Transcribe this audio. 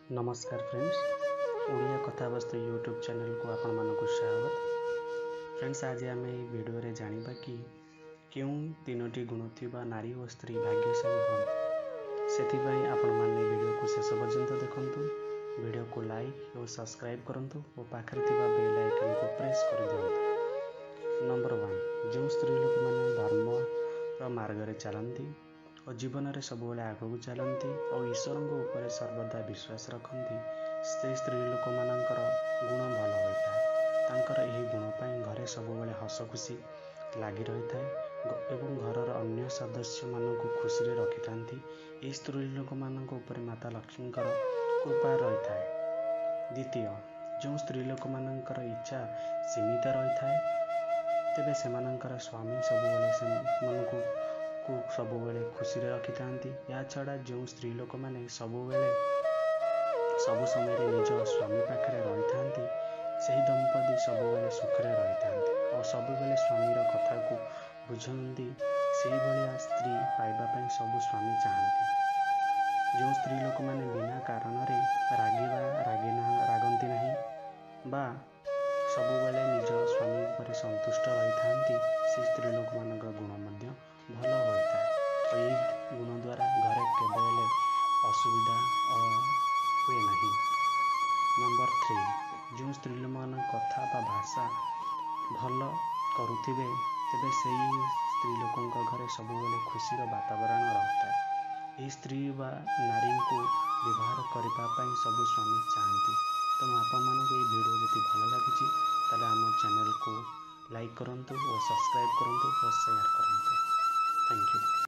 ନମସ୍କାର ଫ୍ରେଣ୍ଡସ୍, ଓଡ଼ିଆ କଥାବସ୍ତୁ ୟୁଟ୍ୟୁବ୍ ଚ୍ୟାନେଲକୁ ଆପଣମାନଙ୍କୁ ସ୍ୱାଗତ। ଫ୍ରେଣ୍ଡସ୍, ଆଜି ଆମେ ଏହି ଭିଡ଼ିଓରେ ଜାଣିବା କି କେଉଁ ତିନୋଟି ଗୁଣ ଥିବା ନାରୀ ଓ ସ୍ତ୍ରୀ ଭାଗ୍ୟଶାଳୀ ହୁଅନ୍ତି। ସେଥିପାଇଁ ଆପଣମାନେ ଭିଡ଼ିଓକୁ ଶେଷ ପର୍ଯ୍ୟନ୍ତ ଦେଖନ୍ତୁ, ଭିଡ଼ିଓକୁ ଲାଇକ୍ ଓ ସବସ୍କ୍ରାଇବ୍ କରନ୍ତୁ ଓ ପାଖରେ ଥିବା ବେଲ୍ ଆଇକନ୍କୁ ପ୍ରେସ୍ କରିଦିଅନ୍ତୁ। ନମ୍ବର 1, ଯେଉଁ ସ୍ତ୍ରୀ ଲୋକମାନେ ଧର୍ମର ମାର୍ଗରେ ଚାଲନ୍ତି ଓ ଜୀବନରେ ସବୁବେଳେ ଆଗକୁ ଚାଲନ୍ତି ଓ ଈଶ୍ୱରଙ୍କ ଉପରେ ସର୍ବଦା ବିଶ୍ୱାସ ରଖନ୍ତି, ସେ ସ୍ତ୍ରୀ ଲୋକମାନଙ୍କର ଗୁଣ ଭଲ ହୋଇଥାଏ। ତାଙ୍କର ଏହି ଗୁଣ ପାଇଁ ଘରେ ସବୁବେଳେ ହସ ଖୁସି ଲାଗି ରହିଥାଏ ଏବଂ ଘରର ଅନ୍ୟ ସଦସ୍ୟମାନଙ୍କୁ ଖୁସିରେ ରଖିଥାନ୍ତି। ଏହି ସ୍ତ୍ରୀ ଲୋକମାନଙ୍କ ଉପରେ ମାତା ଲକ୍ଷ୍ମୀଙ୍କର କୃପା ରହିଥାଏ। ଦ୍ୱିତୀୟ, ଯେଉଁ ସ୍ତ୍ରୀ ଲୋକମାନଙ୍କର ଇଚ୍ଛା ସୀମିତ ରହିଥାଏ, ତେବେ ସେମାନଙ୍କର ସ୍ୱାମୀ ସବୁବେଳେ ସେମାନଙ୍କୁ ସବୁବେଳେ ଖୁସିରେ ରଖିଥାନ୍ତି। ଏହାଛଡ଼ା ଯେଉଁ ସ୍ତ୍ରୀ ଲୋକମାନେ ସବୁବେଳେ ସବୁ ସମୟରେ ନିଜ ସ୍ୱାମୀ ପାଖରେ ରହିଥାନ୍ତି, ସେହି ଦମ୍ପତି ସବୁବେଳେ ସୁଖରେ ରହିଥାନ୍ତି ଓ ସବୁବେଳେ ସ୍ୱାମୀର କଥାକୁ ବୁଝନ୍ତି। ସେଇଭଳିଆ ସ୍ତ୍ରୀ ପାଇବା ପାଇଁ ସବୁ ସ୍ୱାମୀ ଚାହାନ୍ତି। ଯେଉଁ ସ୍ତ୍ରୀ ଲୋକମାନେ ବିନା କାରଣରେ ରାଗିବା ରାଗନ୍ତି ନାହିଁ ବା ସବୁବେଳେ ନିଜ ସ୍ୱାମୀ ଉପରେ ସନ୍ତୁଷ୍ଟ ରହିଥାନ୍ତି, ସେ ସ୍ତ୍ରୀ ଲୋକମାନଙ୍କ ଗୁଣ ମଧ୍ୟ ଭଲ ହୋଇଥାଏ। ଏହି ଗୁଣ ଦ୍ୱାରା ଘରେ କେବେ ହେଲେ ଅସୁବିଧା ହୁଏ ନାହିଁ। ନମ୍ବର 3, ଯେଉଁ ସ୍ତ୍ରୀ ଲୋକମାନଙ୍କ କଥା ବା ଭାଷା ଭଲ କରୁଥିବେ, ତେବେ ସେଇ ସ୍ତ୍ରୀ ଲୋକଙ୍କ ଘରେ ସବୁବେଳେ ଖୁସିର ବାତାବରଣ ରହିଥାଏ। ଏହି ସ୍ତ୍ରୀ ବା ନାରୀଙ୍କୁ ବିବାହ କରିବା ପାଇଁ ସବୁ ସ୍ୱାମୀ ଚାହାନ୍ତି। ତେଣୁ ଆପଣମାନଙ୍କୁ ଏହି ଭିଡ଼ିଓ ଯଦି ଭଲ ଲାଗୁଛି, ତାହେଲେ ଆମ ଚ୍ୟାନେଲକୁ ଲାଇକ୍ କରନ୍ତୁ ଓ ସବସ୍କ୍ରାଇବ୍ କରନ୍ତୁ ଓ ସେୟାର କରନ୍ତୁ। Thank you.